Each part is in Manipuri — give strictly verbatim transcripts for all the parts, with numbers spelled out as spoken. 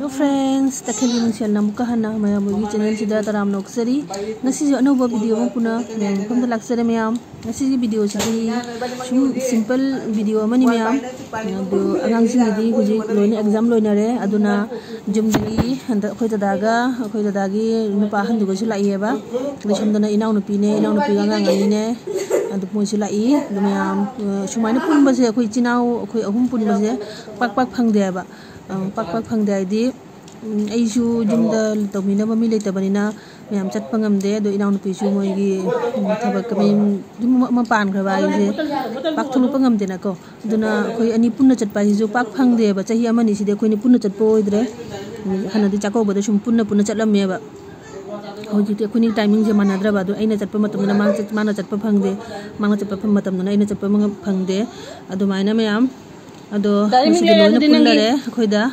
Friends, ꯇꯈꯦꯜꯒꯤ ꯃꯤꯡꯁꯦꯜꯅ ꯑꯃꯨꯛꯀ ꯍꯟꯅ ꯃꯌꯥꯝ ꯑꯩꯒꯤ channel ꯁꯤꯗ ꯇꯔꯥꯝꯅ ꯑꯣꯛꯆꯔꯤ꯫ ꯉꯁꯤꯁꯨ ꯑꯅꯧꯕ video ꯑꯃ ꯄꯨꯅ ꯃꯌꯥꯝ ꯃꯐꯝꯗ ꯂꯥꯛꯆꯔꯦ ꯃꯌꯥꯝ꯫ ꯉꯁꯤꯒꯤ video ꯁꯤꯗꯤ ꯁꯨꯝ simple video ꯑꯃꯅꯤ ꯃꯌꯥꯝ꯫ ꯑꯗꯨ ꯑꯉꯥꯡꯁꯤꯡꯒꯤꯗꯤ ꯍꯧꯖꯤꯛ ꯂꯣꯏꯅ exam ꯂꯣꯏꯅꯔꯦ꯫ ꯑꯗꯨꯅ ꯌꯨꯝꯗꯒꯤ ꯍꯟꯗꯛ ꯑꯩꯈꯣꯏ ꯗꯗꯥꯒ ꯑꯩꯈꯣꯏ ꯗꯗꯥꯒꯤ ꯅꯨꯄꯥ ꯑꯍꯟꯗꯨꯒꯁꯨ ꯂꯥꯛꯏꯑꯕ꯫ ꯑꯗꯨ ꯁꯣꯝꯗꯅ ꯏꯅꯥꯎꯅꯨꯄꯤꯅꯦ, ꯏꯅꯥꯎꯅꯨꯄꯤꯒ ꯑꯉꯥꯡ ꯑꯅꯤꯅꯦ꯫ ꯑꯗꯨ ꯃꯣꯏꯁꯨ ꯂꯥꯛꯏ꯫ ꯑꯗꯨ ꯃꯌꯥꯝ, ꯑ, ꯁꯨꯃꯥꯏꯅ ꯄꯨꯟꯕꯁꯦ ꯑꯩꯈꯣꯏ ꯏꯆꯤꯟ ꯏꯅꯥꯎ ꯑꯩꯈꯣꯏ ꯑꯍꯨꯝ ꯄꯨꯟꯕꯁꯦ ꯄꯥꯛ ꯄꯥꯛ ꯐꯪꯗꯦ ꯍꯥꯏꯕ꯫ ꯑ, ꯄꯥꯛ ꯄꯥꯛ ꯐꯪꯗꯦ ꯍꯥꯏꯗꯤ, ꯎꯝ, ꯑꯩꯁꯨ ꯌꯨꯝꯗ ꯇꯧꯕꯤꯅꯕ ꯃꯤ ꯂꯩꯇꯕꯅꯤꯅ ꯃꯌꯥꯝ ꯆꯠꯄ ꯉꯝꯗꯦ꯫ ꯑꯗꯣ ꯏꯅꯥꯎꯅꯨꯄꯤꯁꯨ ꯃꯣꯏꯒꯤ, ꯎꯝ, ꯊꯕꯛ ꯃꯌꯨꯝ, ꯌꯨꯝ ꯑꯃ ꯄꯥꯟꯈ꯭ꯔꯕ ꯍꯥꯏꯁꯦ ꯄꯥꯛ ꯊꯣꯛꯂꯛꯄ ꯉꯝꯗꯦꯅꯀꯣ꯫ ꯑꯗꯨꯅ ꯑꯩꯈꯣꯏ ꯑꯅꯤ ꯄꯨꯟꯅ ꯆꯠꯄ ꯍꯥꯏꯁꯤꯁꯨ ꯄꯥꯛ ꯐꯪꯗꯦꯕ꯫ ꯆꯍꯤ ꯑꯃꯅꯤꯁꯤꯗꯤ ꯑꯩꯈꯣꯏꯅꯤ ꯄꯨꯟꯅ ꯆꯠꯄ ꯑꯣꯏꯗ꯭ꯔꯦ꯫ ꯎꯝ, ꯍꯥꯟꯅꯗꯤ ꯆꯥꯛꯀꯧꯕꯗ ꯁꯨꯝ ꯄꯨꯟꯅ ꯄꯨꯟꯅ ꯆꯠꯂꯝꯃꯦꯕ꯫ ꯍꯧꯖꯤꯛꯇꯤ ꯑꯩꯈꯣꯏꯅꯤ timing ꯁꯦ ꯃꯥꯟꯅꯗ꯭ꯔꯕ꯫ ꯑꯗꯣ ꯑꯩꯅ ꯆꯠꯄ ꯃꯇꯝꯗꯅ ꯃꯥꯅ ꯆꯠ-, ꯃꯥꯅ ꯆꯠꯄ ꯐꯪꯗꯦ, ꯃꯥꯅ ꯆꯠꯄ ꯃꯇꯝꯗꯅ ꯑꯩꯅ ꯆꯠꯄ ꯃꯉ-, ꯐꯪꯗꯦ꯫ ꯑꯗꯨꯃꯥꯏꯅ ꯃꯌꯥꯝ꯫ ꯑꯗꯣ ꯗꯥꯏꯔꯤ ꯉꯁꯤꯗꯤ ꯃꯤꯡꯂꯦ ꯂꯣꯏꯅ ꯑꯗꯨꯗꯤ ꯅꯪꯒꯤ? ꯄꯨꯜꯂꯔꯦ ꯑꯩꯈꯣꯏꯗ꯫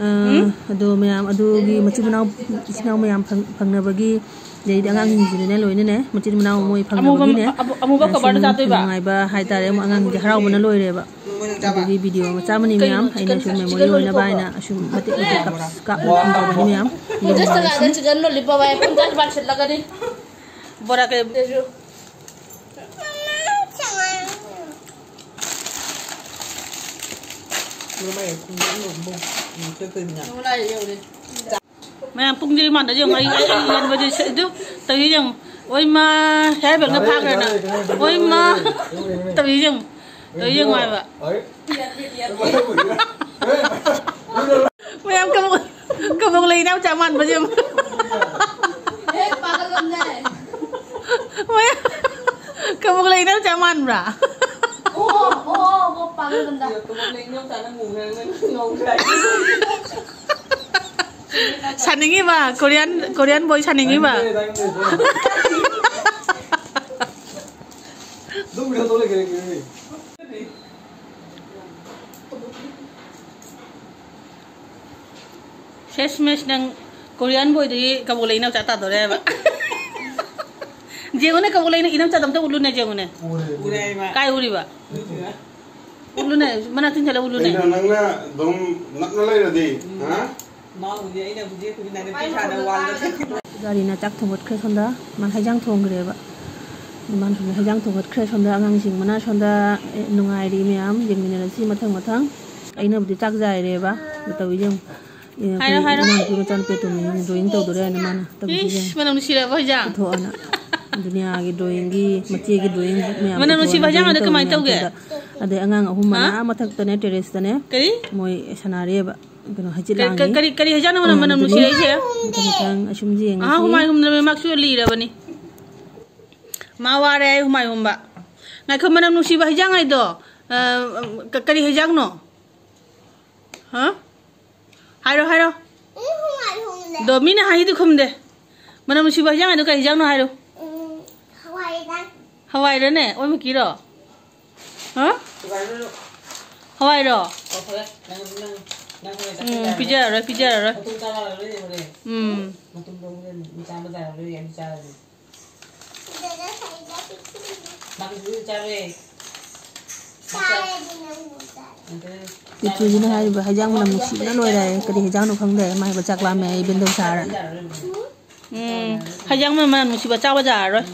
ꯑ, ꯎꯝ? ꯑꯗꯣ ꯃꯌꯥꯝ ꯑꯗꯨꯒꯤ ꯃꯆꯤꯟ ꯃꯅꯥꯎ, ꯏꯆꯤꯟ ꯏꯅꯥꯎ ꯃꯌꯥꯝ ꯐꯪ-, ꯐꯪꯅꯕꯒꯤ, ꯑꯗꯩꯗꯤ ꯑꯉꯥꯡꯁꯤꯡꯁꯤꯅꯅꯦ ꯂꯣꯏꯅꯅꯦ ꯃꯆꯤꯟ ꯃꯅꯥꯎ ꯃꯣꯏ ꯑꯃꯨꯕ, ꯐꯪꯅꯕꯒꯤꯅꯦ꯫ ꯑꯃꯨ-, ꯑꯃꯨꯕ ꯑ, ꯁꯨꯝ cover ꯗꯣ ꯆꯥꯗꯣꯏꯕ? ꯅꯨꯡꯉꯥꯏꯕ ꯍꯥꯏꯇꯥꯔꯦ꯫ ꯑꯃꯨꯛ ꯑꯉꯥꯡꯁꯤꯡꯁꯦ ꯍꯔꯥꯎꯕꯅ ꯂꯣꯏꯔꯦꯕ꯫ ꯑꯗꯨꯒꯤ video ꯃꯆꯥ ꯑꯃꯅꯤ ꯀꯩꯅꯣ ꯃꯌꯥꯝ꯫ ꯑꯩꯅ chicken, ꯁꯨꯝ chicken memory ꯑꯣꯏꯅꯕ lollipop? ꯍꯥꯏꯅ ꯑꯁꯨꯝ ꯃꯇꯦꯛ ꯃꯇꯦꯛ ꯀꯥꯞ-, ꯀꯥꯞꯅ ꯊꯝꯖꯕꯅꯤ ꯃꯌꯥꯝ꯫ ꯄꯨꯡ ꯇꯔꯥꯗ chicken lollipop ꯍꯥꯏ, ꯄꯨꯡ ꯇꯔꯥ ꯕꯥꯔ ꯁꯤꯠꯂꯒꯅꯤ꯫ ꯕꯣꯔꯥ ꯀꯩ-, ꯃꯌꯥꯝ ꯄꯨꯡꯁꯦ ꯃꯥꯟꯅꯗꯦ ꯌꯦꯡꯉꯣ꯫ ꯑꯩ, ꯑꯩ, ꯑꯩ ꯌꯦꯡꯕꯁꯦ ꯁꯦ-, ꯑꯗꯨ ꯇꯧꯔꯤ ꯌꯦꯡꯉꯣ꯫ ꯑꯣꯏꯃꯥ, ꯍꯦ ꯕꯦꯜꯅ ꯐꯥꯈ꯭ꯔꯦꯅ꯫ ꯑꯣꯏꯃꯥ, ꯇꯧꯔꯤ ꯌꯦꯡꯉꯣ꯫ ꯇꯧꯔꯤ ꯌꯦꯡꯉꯣ ꯍꯥꯏꯕ꯫ ꯃꯌꯥꯝ ꯀꯕꯣꯛ, ꯀꯕꯣꯛ ꯂꯩ ꯏꯅꯥꯎꯆꯥ ꯃꯥꯟꯕꯁꯦ ꯌꯦꯡꯉꯣ꯫ ꯃꯌꯥꯝ ꯀꯕꯣꯛ ꯂꯩ ꯏꯅꯥꯎꯆꯥ ꯃꯥꯟꯕ꯭ꯔꯥ? ꯁꯥꯅꯤꯡꯉꯤꯕ? Korean, Korean boy ꯁꯥꯅꯤꯡꯉꯤꯕ? ꯁꯦꯁ ꯃꯦꯁ, ꯅꯪ Korean boyꯗꯒꯤ ꯀꯕꯣꯛ ꯂꯩ ꯏꯅꯥꯎꯆꯥ ꯇꯥꯗꯣꯔꯦ ꯍꯥꯏꯕ꯫ ꯌꯦꯡꯉꯨꯅꯦ, ꯀꯕꯣꯛ ꯂꯩ ꯏꯅꯥꯎꯆꯥꯗꯣ ꯑꯝꯇ ꯎꯠꯂꯨꯅꯦ, ꯌꯦꯡꯉꯨꯅꯦ꯫ ꯎꯔꯦ꯫ ꯎꯔꯦ ꯍꯥꯏꯕ꯫ ꯀꯥꯏ ꯎꯔꯤꯕ? ꯎꯔꯦ꯫ ꯎꯠꯂꯨꯅꯦ, ꯃꯅꯥꯛ ꯆꯤꯟꯁꯤꯜꯂ ꯎꯠꯂꯨꯅꯦ꯫ ꯀꯩꯅꯣ, ꯅꯪꯅ ꯑꯗꯨꯝ ꯅꯛꯅ ꯂꯩꯔꯗꯤ, ꯎꯝ꯫ ꯍꯥ? ꯃꯥꯕꯨꯗꯤ ꯑꯩꯅꯕꯨꯗꯤ ꯑꯩꯈꯣꯏꯒꯤ ꯅꯥꯏꯅ ꯄꯩꯁꯥꯅ ꯋꯥꯜꯂꯒ ꯒꯥꯔꯤꯅ ꯆꯥꯛ ꯊꯣꯡꯒꯠꯈ꯭ꯔꯦ ꯁꯣꯝꯗ꯫ ꯃꯥ ꯍꯩꯖꯥꯡ ꯊꯣꯡꯈ꯭ꯔꯦꯕ꯫ ꯃꯥꯅ ꯁꯣꯝꯗ ꯍꯩꯖꯥꯡ ꯊꯣꯡꯒꯠꯈ꯭ꯔꯦ ꯁꯣꯝꯗ꯫ ꯑꯉꯥꯡꯁꯤꯡ ꯃꯅꯥ ꯁꯣꯝꯗ, ꯑꯦ, ꯅꯨꯡꯉꯥꯏꯔꯤ ꯃꯌꯥꯝ꯫ ꯌꯦꯡꯃꯤꯟꯅꯔꯁꯤ ꯃꯊꯪ ꯃꯊꯪ꯫ ꯑꯩꯅꯕꯨꯗꯤ ꯆꯥꯛ ꯆꯥꯏꯔꯦꯕ꯫ ꯑꯗꯣ ꯇꯧꯔꯤꯁꯦ ꯌꯦꯡꯉꯨ꯫ ꯑꯦ, ꯍꯥꯏꯔꯣ, ꯑꯩꯈꯣꯏ ꯍꯥꯏꯔꯣ꯫ ꯏꯅꯥꯎꯅꯨꯄꯤ ꯃꯆꯥꯅꯨꯄꯤ ꯑꯇꯣꯝꯕꯤꯁꯤꯅ drawing ꯇꯧꯗꯣꯔꯦ ꯍꯥꯏꯅ ꯃꯥꯅ ꯇꯧꯔꯤꯁꯦ ꯏꯁ, ꯌꯦꯡꯉꯨ꯫ ꯃꯅꯝ ꯅꯨꯡꯁꯤꯔꯕ ꯍꯩꯖꯥꯡ꯫ ꯄꯨꯊꯣꯛꯑꯅ꯫ ꯗꯨꯅꯤꯌꯥꯒꯤ drawingꯒꯤ, ꯃꯆꯦꯒꯤ drawing book ꯃꯌꯥꯝ ꯃꯅꯝ ꯄꯨꯊꯣꯛꯑꯅ ꯅꯨꯡꯁꯤꯕ ꯍꯩꯖꯥꯡ drawing ꯑꯗꯣ ꯇꯧꯔꯤ ꯀꯃꯥꯏꯅ ꯃꯌꯥꯝ ꯇꯧꯒꯦ? ꯁꯣꯝꯗ꯫ ꯑꯗꯩ ꯑꯉꯥꯡ ꯑꯍꯨꯝ ꯃꯅꯥ ꯍꯥ? ꯃꯊꯛꯇꯅꯦ, terraceꯇꯅꯦ꯫ ꯀꯔꯤ? ꯃꯣꯏ ꯁꯥꯟꯅꯔꯤꯑꯕ꯫ ꯀꯩꯅꯣ, ꯍꯩꯆꯤꯠ ꯀꯔꯤ, ꯂꯥꯡꯉꯤ꯫ ꯀꯔꯤ, ꯀꯔꯤ ꯍꯩꯖꯥꯡꯅꯣ ꯃꯅꯝ, ꯑꯥ, ꯃꯅꯝ ꯑꯗꯨꯅꯤ꯫ ꯅꯨꯡꯁꯤꯔꯛꯏꯁꯦ? ꯃꯊꯪ ꯃꯊꯪ ꯑꯁꯨꯝ ꯌꯦꯡꯉꯁꯤ꯫ ꯑꯥ, ꯍꯨꯃꯥꯏ ꯍꯨꯝꯗꯅ ꯃꯥꯛꯁꯨ ꯂꯤꯔꯕꯅꯤ꯫ ꯃꯥ ꯋꯥꯔꯦ, ꯑꯩ ꯍꯨꯃꯥꯏ ꯍꯨꯝꯕ꯫ ꯉꯥꯏꯈꯣ, ꯃꯅꯝ ꯅꯨꯡꯁꯤꯕ ꯍꯩꯖꯥꯡ ꯍꯥꯏꯗꯣ, ꯑ, ꯀ-, ꯀꯔꯤ ꯍꯩꯖꯥꯡꯅꯣ? ꯍꯥ? ꯍꯥꯏꯔꯣ, ꯍꯥꯏꯔꯣ꯫ ꯑꯩ ꯍꯨꯃꯥꯏ ꯍꯨꯝꯗꯦ꯫ ꯑꯗꯣ ꯃꯤꯅ ꯍꯥꯏꯗꯤ ꯈꯨꯝꯗꯦ꯫ ꯃꯅꯝ ꯅꯨꯡꯁꯤꯕ ꯍꯩꯖꯥꯡ ꯍꯥꯏꯗꯣ ꯀꯔꯤ ꯍꯩꯖꯥꯡꯅꯣ ꯍꯥꯏꯔꯣ꯫ ꯎꯝ, ꯍꯋꯥꯏꯗ꯫ ꯍꯋꯥꯏꯔꯅꯦ? ꯑꯣꯏꯃꯛꯀꯤꯔꯣ? ꯍꯥ? ꯍꯋꯥꯏꯔꯣ? ꯎꯝ, ꯄꯤꯖꯔꯔꯣꯏ, ꯄꯤꯖꯔꯔꯣꯏ꯫ ꯎꯝ꯫ ꯄꯤꯇ꯭ꯔꯨꯁꯤꯅ ꯍꯥꯏꯔꯤꯕ, "ꯍꯩꯖꯥꯡ ꯃꯅꯝ ꯅꯨꯡꯁꯤꯕꯅ ꯂꯣꯏꯔꯦ꯫ ꯀꯔꯤ ꯍꯩꯖꯥꯡꯅꯣ ꯈꯪꯗꯦ꯫ ꯃꯥ ꯍꯥꯏꯕ ꯆꯥꯛ ꯂꯥꯝꯃꯦ, ꯑꯩ ꯕꯦꯟꯗꯧ ꯁꯥꯔ"꯫ ꯎꯝ, ꯍꯩꯖꯥꯡ ꯃꯅꯝ ꯅꯨꯡꯁꯤꯕ ꯆꯥꯕ ꯌꯥꯔꯔꯣꯏ꯫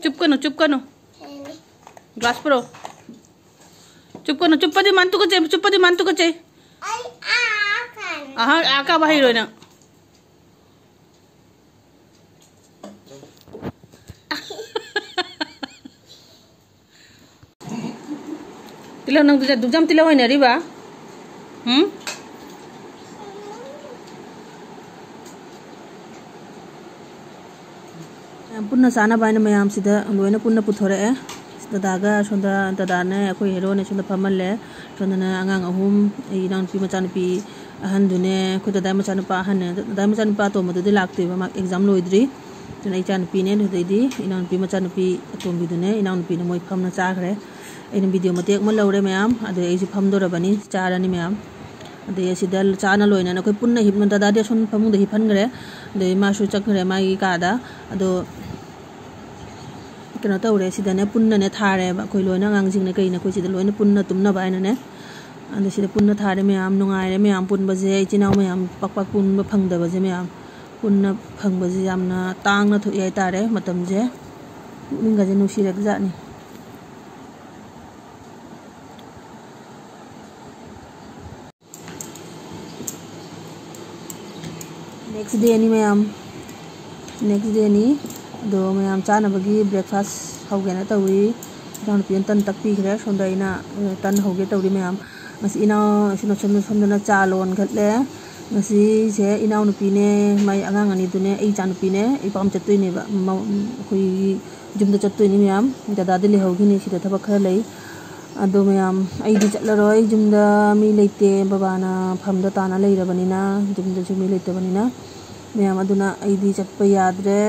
ꯆꯨꯞꯀꯅꯨ, ꯆꯨꯞꯀꯅꯨ꯫ Glass ꯄꯨꯔꯛꯑꯣ꯫ ꯆꯨꯞꯀꯅꯨ, ꯆꯨꯞꯄꯗꯤ ꯃꯥꯟ ꯇꯨꯀꯠꯆꯩ, ꯆꯨꯞꯄꯗꯤ ꯃꯥꯟ ꯇꯨꯀꯠꯆꯩ꯫ ꯑꯍꯥ, ꯑꯥ ꯀꯥꯕ ꯍꯩꯔꯣꯏ ꯅꯪ꯫ ꯇꯤꯜꯍꯧ, ꯅꯪ ꯗꯨꯛꯌꯥꯝ ꯇꯤꯜꯍꯧ ꯍꯩꯅꯔꯤꯕ? ꯎꯝ? ꯄꯨꯟꯅ ꯆꯥꯅꯕ ꯍꯥꯏꯅ ꯃꯌꯥꯝꯁꯤꯗ ꯂꯣꯏꯅ ꯄꯨꯟꯅ ꯄꯨꯊꯣꯔꯛꯑꯦ꯫ ꯗꯗꯥꯒ ꯁꯣꯝꯗ, ꯗꯗꯥꯅꯦ ꯑꯩꯈꯣꯏ ꯍꯦꯔꯣꯅꯦ ꯁꯣꯝꯗ ꯐꯝꯍꯜꯂꯦ꯫ ꯁꯣꯝꯗꯅ ꯑꯉꯥꯡ ꯑꯍꯨꯝ, ꯑꯩ ꯏꯅꯥꯎꯅꯨꯄꯤ ꯃꯆꯥꯅꯨꯄꯤ ꯑꯍꯟꯗꯨꯅꯦ, ꯑꯩꯈꯣꯏ ꯗꯗꯥꯏ ꯃꯆꯥꯅꯨꯄꯥ ꯑꯍꯟꯅꯦ꯫ ꯗꯗꯥꯏ ꯃꯆꯥꯅꯨꯄꯥ ꯑꯇꯣꯝꯕꯗꯨꯗꯤ ꯂꯥꯛꯇ꯭ꯔꯤꯕ, ꯃꯥ exam ꯂꯣꯏꯗ꯭ꯔꯤ꯫ ꯑꯗꯨꯅ ꯑꯩ ꯏꯆꯥꯅꯨꯄꯤꯅꯦ, ꯑꯗꯨꯗꯩꯗꯤ ꯏꯅꯥꯎꯅꯨꯄꯤ ꯃꯆꯥꯅꯨꯄꯤ ꯑꯇꯣꯝꯕꯤꯗꯨꯅꯦ, ꯏꯅꯥꯎꯅꯨꯄꯤꯅ ꯃꯣꯏ ꯐꯝꯅ ꯆꯥꯈ꯭ꯔꯦ꯫ ꯑꯩꯅ video ꯃꯇꯦꯛ ꯑꯃ ꯂꯧꯔꯦ ꯃꯌꯥꯝ, ꯑꯗꯩ ꯑꯩꯁꯨ ꯐꯝꯗꯣꯔꯕꯅꯤ, ꯆꯥꯔꯅꯤ ꯃꯌꯥꯝ꯫ ꯑꯗꯩ ꯑꯁꯤꯗ ꯆꯥꯅ ꯂꯣꯏꯅꯅ ꯑꯩꯈꯣꯏ ꯄꯨꯟꯅ ꯍꯤꯞꯅ, ꯗꯗꯥꯗꯤ ꯑꯁꯣꯝ ꯐꯃꯨꯡꯗ ꯍꯤꯞꯍꯟꯈ꯭ꯔꯦ꯫ ꯑꯗꯩ ꯃꯥꯁꯨ ꯆꯠꯈ꯭ꯔꯦ ꯃꯥꯒꯤ ꯀꯥꯗ꯫ ꯑꯗꯣ ꯀꯩꯅꯣ ꯇꯧꯔꯦ, ꯁꯤꯗꯅꯦ ꯄꯨꯟꯅꯅꯦ ꯊꯥꯔꯦꯕ, ꯑꯩꯈꯣꯏ ꯂꯣꯏꯅ ꯑꯉꯥꯡꯁꯤꯡꯅ ꯀꯩꯅ ꯑꯩꯈꯣꯏ ꯁꯤꯗ ꯂꯣꯏꯅ ꯄꯨꯟꯅ ꯇꯨꯝꯅꯕ ꯍꯥꯏꯅꯅꯦ꯫ ꯑꯗꯣ ꯁꯤꯗ ꯄꯨꯟꯅ ꯊꯥꯔꯦ ꯃꯌꯥꯝ꯫ ꯅꯨꯡꯉꯥꯏꯔꯦ ꯃꯌꯥꯝ ꯄꯨꯟꯕꯁꯦ, ꯏꯆꯤꯟ ꯏꯅꯥꯎ ꯃꯌꯥꯝ ꯄꯥꯛ ꯄꯥꯛ ꯄꯨꯟꯕ ꯐꯪꯗꯕꯁꯦ ꯃꯌꯥꯝ꯫ ꯄꯨꯟꯅ ꯐꯪꯕꯁꯦ ꯌꯥꯝꯅ ꯇꯥꯡꯅ ꯊꯣꯛꯑꯦ ꯍꯥꯏꯇꯥꯔꯦ꯫ ꯃꯇꯝꯁꯦ ꯄꯨꯛꯅꯤꯡꯒꯁꯦ ꯅꯨꯡꯁꯤꯔꯛꯖꯥꯠꯅꯤ꯫ Next dayꯅꯤ ꯃꯌꯥꯝ, next dayꯅꯤ꯫ ꯑꯗꯣ ꯃꯌꯥꯝ ꯆꯥꯅꯕꯒꯤ breakfast ꯍꯧꯒꯦꯅ ꯇꯧꯔꯤ꯫ ꯏꯅꯥꯎꯅꯨꯄꯤꯅ ꯇꯟ ꯇꯛꯄꯤꯈ꯭ꯔꯦ꯫ ꯁꯣꯝꯗ ꯑꯩꯅ, ꯑ, ꯇꯟ ꯍꯧꯒꯦ ꯇꯧꯔꯤ ꯃꯌꯥꯝ꯫ ꯉꯁꯤ ꯏꯅꯥꯎ-, ꯁꯣꯝꯗ, ꯁꯣꯝꯗꯅ ꯆꯥ ꯂꯣꯟꯈꯠꯂꯦ꯫ ꯉꯁꯤꯁꯦ ꯏꯅꯥꯎꯅꯨꯄꯤꯅꯦ, ꯃꯥꯏ ꯑꯉꯥꯡ ꯑꯅꯤꯗꯨꯅꯦ, ꯑꯩ ꯏꯆꯥꯅꯨꯄꯤꯅꯦ, ꯑꯩ ꯄꯥꯝ ꯆꯠꯇꯣꯏꯅꯦꯕ꯫ ꯃ-, ꯑꯩꯈꯣꯏꯒꯤ ꯌꯨꯝꯗ ꯆꯠꯇꯣꯏꯅꯤ ꯃꯌꯥꯝ꯫ ꯗꯗꯥꯗꯤ ꯂꯩꯍꯧꯈꯤꯅꯤ, ꯁꯤꯗ ꯊꯕꯛ ꯈꯔ ꯂꯩ꯫ ꯑꯗꯣ ꯃꯌꯥꯝ, ꯑꯩꯗꯤ ꯆꯠꯂꯔꯣꯏ, ꯌꯨꯝꯗ ꯃꯤ ꯂꯩꯇꯦ, ꯕꯕꯥꯅ ꯐꯝꯗ ꯇꯥꯅ ꯂꯩꯔꯕꯅꯤꯅ, ꯌꯨꯝꯗꯁꯨ ꯃꯤ ꯂꯩꯇꯕꯅꯤꯅ꯫ ꯃꯌꯥꯝ, ꯑꯗꯨꯅ ꯑꯩꯗꯤ ꯆꯠꯄ ꯌꯥꯗ꯭ꯔꯦ,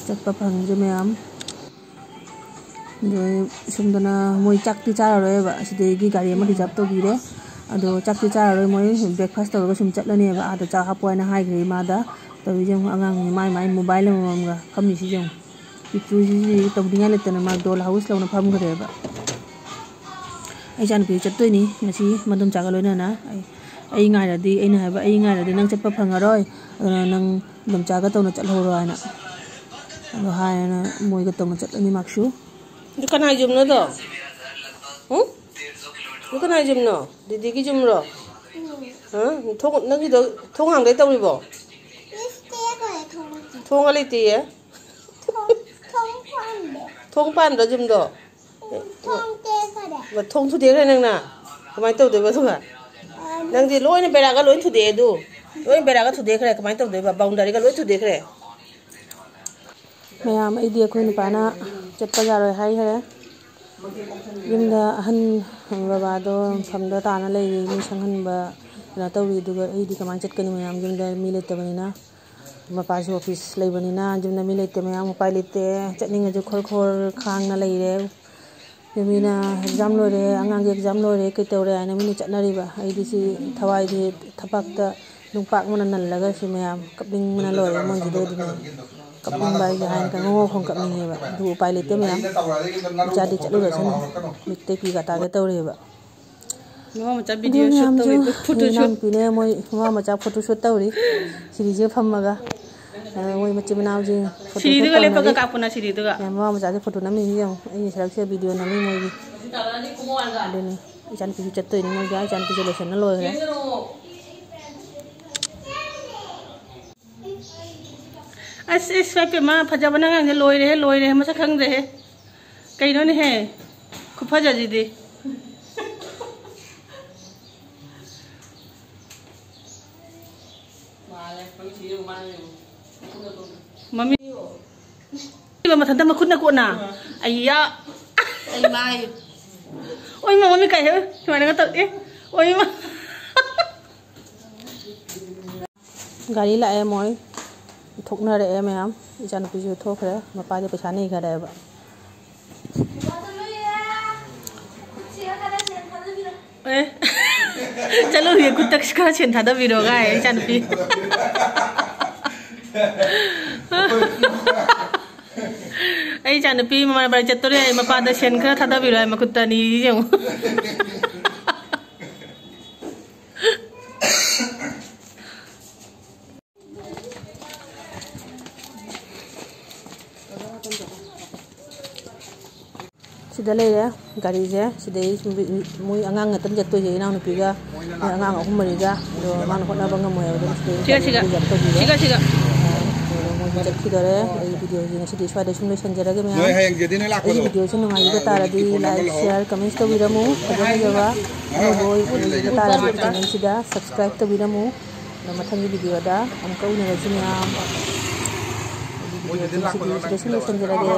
ꯆꯠꯄ ꯐꯪꯗ꯭ꯔꯦ ꯃꯌꯥꯝ꯫ ꯑꯗꯣ ꯁꯣꯝꯗꯅ ꯃꯣꯏ ꯆꯥꯛꯇꯤ ꯆꯥꯔꯔꯣꯏꯕ, ꯑꯁꯤꯗꯒꯤ ꯒꯥꯔꯤ ꯑꯃ reserve ꯇꯧꯕꯤꯔꯦ꯫ ꯑꯗꯣ ꯆꯥꯛꯇꯤ ꯆꯥꯔꯔꯣꯏ, ꯃꯣꯏ breakfast ꯇꯧꯔꯒ ꯁꯨꯝ ꯆꯠꯂꯅꯦꯕ꯫ ꯑꯥꯗ ꯆꯥꯛ ꯍꯥꯞꯄꯣ ꯍꯥꯏꯅ ꯍꯥꯏꯈ꯭ꯔꯦ ꯏꯃꯥꯗ꯫ ꯇꯧꯔꯤꯁꯦ ꯌꯦꯡꯉꯨ, ꯑꯉꯥꯡꯁꯤꯡꯁꯦ ꯃꯥꯏ ꯃꯥꯏ mobile ꯑꯃꯃꯝꯒ ꯐꯝꯃꯤꯁꯤ ꯌꯦꯡꯉꯨ꯫ ꯄꯤꯛꯇ꯭ꯔꯨꯁꯤꯗꯤ ꯇꯧꯅꯤꯡꯉꯥꯏ ꯂꯩꯇꯅ ꯃꯥ doll house ꯂꯧꯅ ꯐꯝꯈ꯭ꯔꯦꯕ꯫ ꯑꯩ ꯏꯆꯥꯅꯨꯄꯤ ꯆꯠꯇꯣꯏꯅꯤ ꯉꯁꯤ ꯃꯗꯣꯝꯆꯥꯒ ꯂꯣꯏꯅꯅ꯫ ꯑꯩ, ꯑꯩ ꯉꯥꯏꯔꯗꯤ, ꯑꯩꯅ ꯍꯥꯏꯕ, "ꯑꯩ ꯉꯥꯏꯔꯗꯤ ꯅꯪ ꯆꯠꯄ ꯐꯪꯉꯔꯣꯏ, ꯑꯗꯨꯅ ꯅꯪ ꯃꯗꯣꯝꯆꯥꯒ ꯇꯧꯅ ꯆꯠꯍꯧꯔꯣ" ꯍꯥꯏꯅ꯫ ꯑꯗꯣ ꯍꯥꯏꯔꯅ ꯃꯣꯏꯒ ꯇꯧꯅ ꯆꯠꯂꯅꯤ ꯃꯥꯛꯁꯨ꯫ ꯑꯗꯨ ꯀꯅꯥꯏ ꯌꯨꯝꯅꯣꯗꯣ? ꯎꯝ? ꯑꯗꯨ ꯀꯅꯥꯏ ꯌꯨꯝꯅꯣ? ꯗꯤꯗꯤꯒꯤ ꯌꯨꯝꯔꯣ? ꯍꯥ? ꯊꯣꯡ, ꯅꯪꯒꯤꯗꯣ ꯊꯣꯡ ꯍꯥꯡꯒꯦ ꯇꯧꯔꯤꯕꯣ? ꯊꯣꯡꯒ ꯂꯩꯇꯦꯌꯦ? ꯊꯣꯡ, ꯊꯣꯡ ꯄꯥꯟꯗꯦ꯫ ꯊꯣꯡ ꯄꯥꯟꯗ꯭ꯔꯣ ꯌꯨꯝꯗꯣ? ꯊꯣꯡ ꯇꯦꯛꯈꯔꯦ꯫ ꯊꯣꯡ ꯊꯨꯗꯦꯛꯈ꯭ꯔꯦ ꯅꯪꯅ? ꯀꯃꯥꯏꯅ ꯇꯧꯗꯣꯏꯕ ꯑꯗꯨꯒ? ꯑꯥ, ꯅꯪꯗꯤ ꯂꯣꯏꯅ ꯕꯦꯔꯥꯒ ꯂꯣꯏ ꯊꯨꯗꯦꯛꯑꯦ ꯑꯗꯨ꯫ ꯂꯣꯏ ꯕꯦꯔꯥꯒ ꯊꯨꯗꯦꯛꯈ꯭ꯔꯦ꯫ ꯀꯃꯥꯏꯅ ꯇꯧꯗꯣꯏꯕ? Boundaryꯒ ꯂꯣꯏ ꯊꯨꯗꯦꯛꯈ꯭ꯔꯦ꯫ ꯃꯌꯥꯝ, ꯑꯩꯗꯤ ꯑꯩꯈꯣꯏ ꯅꯨꯄꯥꯅ ꯆꯠꯄ ꯌꯥꯔꯣꯏ ꯍꯥꯏꯈ꯭ꯔꯦ꯫ ꯌꯨꯝꯗ ꯑꯍꯟ ꯕꯕꯥꯗꯣ ꯐꯝꯗ ꯇꯥꯅ ꯂꯩꯔꯤ, ꯃꯤ ꯁꯪꯍꯟꯕ ꯀꯩꯅꯣ ꯇꯧꯔꯤ꯫ ꯑꯗꯨꯒ ꯑꯩꯗꯤ ꯀꯃꯥꯏꯅ ꯆꯠꯀꯅꯤ? ꯃꯌꯥꯝ ꯌꯨꯝꯗ ꯃꯤ ꯂꯩꯇꯕꯅꯤꯅ꯫ ꯃꯄꯥꯁꯨ office ꯂꯩꯕꯅꯤꯅ ꯌꯨꯝꯗ ꯃꯤ ꯂꯩꯇꯦ꯫ ꯃꯌꯥꯝ ꯎꯄꯥꯏ ꯂꯩꯇꯦ꯫ ꯆꯠꯅꯤꯡꯉꯁꯨ ꯈꯣꯔ ꯈꯣꯔ ꯈꯥꯡꯅ ꯂꯩꯔꯦ꯫ ꯃꯤꯅ exam ꯂꯣꯏꯔꯦ, ꯑꯉꯥꯡꯒꯤ exam ꯂꯣꯏꯔꯦ, ꯀꯩ ꯇꯧꯔꯦ ꯍꯥꯏꯅ ꯃꯤꯅ ꯆꯠꯅꯔꯤꯕ꯫ ꯑꯩꯗꯤ ꯁꯤ ꯊꯋꯥꯏꯗꯤ ꯊꯕꯥꯛꯇ ꯅꯨꯡꯄꯥꯛ ꯑꯃꯅ ꯅꯜꯂꯒ ꯁꯤ ꯃꯌꯥꯝ ꯀꯞꯅꯤꯡꯕꯅ ꯂꯣꯏꯔꯦ ꯃꯣꯏꯁꯤꯗ ꯑꯣꯏꯗꯤ ꯃꯌꯥꯝ꯫ ꯀꯞꯅꯤꯡꯕ ꯑꯩꯒꯤ ꯍꯥꯏꯅ ꯈꯪꯉꯧ ꯉꯧ ꯈꯣꯡ ꯀꯞꯅꯤꯡꯉꯦꯕ꯫ ꯑꯗꯨ ꯎꯄꯥꯏ ꯂꯩꯇꯦ ꯃꯌꯥꯝ꯫ ꯏꯆꯥꯗꯤ ꯆꯠꯂꯨꯔꯁꯅꯨ꯫ ꯃꯤꯠꯇꯩ ꯄꯤꯒ ꯇꯥꯒꯦ ꯇꯧꯔꯦꯕ꯫ ꯅꯃꯥ ꯃꯆꯥ ꯑꯗꯨ video shoot ꯃꯌꯥꯝꯁꯨ ꯇꯧꯔꯤꯕ photo ꯑꯩ shoot꯫ ꯏꯅꯥꯎꯅꯨꯄꯤꯅꯦ ꯃꯣꯏ ꯃꯃꯥ ꯃꯆꯥ photo shoot ꯇꯧꯔꯤ꯫ ꯁꯤꯔꯤꯁꯦ ꯐꯝꯃꯒ꯫ ꯑ, ꯃꯣꯏ ꯃꯆꯤꯟ ꯃꯅꯥꯎꯁꯤꯡ photo shoot ꯁꯤꯔꯤꯗꯨꯒ ꯂꯦꯞꯄꯒ ꯇꯧꯅꯔꯤ꯫ ꯀꯥꯞꯄꯨꯅ ꯁꯤꯔꯤꯗꯨꯒ꯫ ꯃꯌꯥꯝ ꯃꯃꯥ ꯃꯆꯥꯁꯦ photo ꯅꯝꯃꯤꯁꯤ ꯌꯦꯡꯉꯨ꯫ ꯑꯩꯒꯤ ꯁꯔꯛꯁꯦ video ꯅꯝꯃꯤ ꯃꯣꯏꯒꯤ꯫ ꯑꯗꯨꯅꯤ꯫ ꯏꯆꯥꯅꯨꯄꯤꯁꯨ ꯆꯠꯇꯣꯏꯅꯤ ꯃꯣꯏꯒ꯫ ꯏꯆꯥꯅꯨꯄꯤꯁꯨ ꯂꯣꯏꯁꯟꯅ ꯂꯣꯏꯈ꯭ꯔꯦ꯫ ꯑꯁ, ꯑꯁ, ꯏꯃꯥ ꯏꯄꯦꯝꯃ, ꯐꯖꯕꯅ ꯑꯉꯥꯡꯁꯦ ꯂꯣꯏꯔꯦꯍꯦ, ꯂꯣꯏꯔꯦꯍꯦ, ꯃꯁꯛ ꯈꯪꯗ꯭ꯔꯦꯍꯦ꯫ ꯀꯩꯅꯣꯅꯦꯍꯦ? ꯈꯨꯐꯖꯁꯤꯗꯤ꯫ ꯃꯃꯤ ꯃꯊꯟꯇ ꯃꯈꯨꯠꯅ ꯀꯣꯠꯅ꯫ ꯑꯩꯌꯥ꯫ ꯑꯩ ꯃꯥꯏ꯫ ꯑꯣꯏꯃꯥ, ꯃꯃꯤ ꯀꯩ ꯍꯥꯏꯕ? ꯁꯨꯃꯥꯏꯅꯒ ꯇꯧ-, ꯑꯦ, ꯑꯣꯏꯃꯥ꯫ ꯒꯥꯔꯤ ꯂꯥꯛꯑꯦ ꯃꯣꯏ꯫ ꯊꯣꯛꯅꯔꯛꯑꯦ ꯃꯌꯥꯝ꯫ ꯏꯆꯥꯅꯨꯄꯤꯁꯨ ꯊꯣꯛꯈ꯭ꯔꯦ꯫ ꯃꯄꯥꯗꯤ ꯄꯩꯁꯥ ꯅꯤꯈꯔꯦꯕ꯫ ꯑꯦ꯫ ꯆꯠꯂꯨꯔꯤꯌꯦ, ꯈꯨꯠꯇ ꯈꯔ ꯁꯦꯟ ꯊꯥꯗꯕꯤꯔꯣ ꯒꯥꯏ, ꯏꯆꯥꯅꯨꯄꯤ꯫ ꯑꯩ ꯏꯆꯥꯅꯨꯄꯤ ꯃꯃꯥ ꯅꯥꯕ ꯆꯠꯇꯣꯔꯦ ꯍꯥꯏ, ꯃꯄꯥꯗ ꯁꯦꯟ ꯈꯔ ꯊꯥꯗꯕꯤꯔꯣ ꯍꯥꯏ, ꯃꯈꯨꯠꯇ ꯑꯅꯤ ꯌꯦꯡꯉꯨ꯫ ꯁꯤꯗ ꯂꯩꯔꯦ ꯒꯥꯔꯤꯁꯦ꯫ ꯁꯤꯗꯩ ꯁꯨꯝ ꯃꯣꯏ ꯑꯉꯥꯡ ꯉꯥꯛꯇꯪ ꯆꯠꯇꯣꯏꯁꯦ, ꯏꯅꯥꯎꯅꯨꯄꯤꯒ ꯃꯣꯏ ꯑꯉꯥꯡ ꯑꯍꯨꯝ ꯃꯔꯤꯒ꯫ ꯑꯗꯣ ꯃꯥꯅ ꯍꯣꯠꯅꯕ ꯉꯝꯃꯣꯏ ꯍꯥꯏꯕꯗꯣ ꯁꯤꯗꯩ ꯁꯤꯒ, ꯁꯤꯒ꯫ ꯃꯣꯏ ꯌꯥꯝ ꯇꯧꯕꯤꯔꯦ꯫ ꯁꯤꯒ, ꯁꯤꯒ꯫ ꯑꯗꯣ ꯃꯣꯏꯗꯤ ꯆꯠꯈꯤꯗꯣꯔꯦ꯫ ꯑꯩ videoꯁꯤ ꯉꯁꯤꯗꯤ ꯁ꯭ꯋꯥꯏꯗ ꯁꯨꯝ ꯂꯣꯏꯁꯤꯟꯖꯔꯒꯦ ꯃꯌꯥꯝ꯫ ꯅꯣꯏ ꯍꯌꯦꯡ ꯖꯦꯗꯤꯅ ꯂꯥꯛꯄꯗꯣ꯫ ꯑꯩꯒꯤ videoꯁꯤ ꯅꯨꯡꯉꯥꯏꯕꯤꯕ ꯇꯥꯔꯗꯤ like, share, comments ꯇꯧꯕꯤꯔꯝꯃꯨ꯫ ꯐꯖ ꯐꯖꯕ ꯑꯅꯧꯕ ꯑꯣꯏꯕꯤꯕ ꯇꯥꯔꯗꯤ channelꯁꯤꯗ subscribe ꯇꯧꯕꯤꯔꯝꯃꯨ꯫ ꯑꯗꯣ ꯃꯊꯪꯒꯤ videoꯗ ꯑꯃꯨꯛꯀ ꯎꯅꯔꯁꯤ ꯃꯌꯥꯝ꯫ ꯑꯩꯒꯤ videoꯁꯤ ꯉꯁꯤꯗꯤ ꯁꯤꯗ ꯁꯨꯝ ꯂꯣꯏꯁꯤꯟꯖꯔꯒꯦ꯫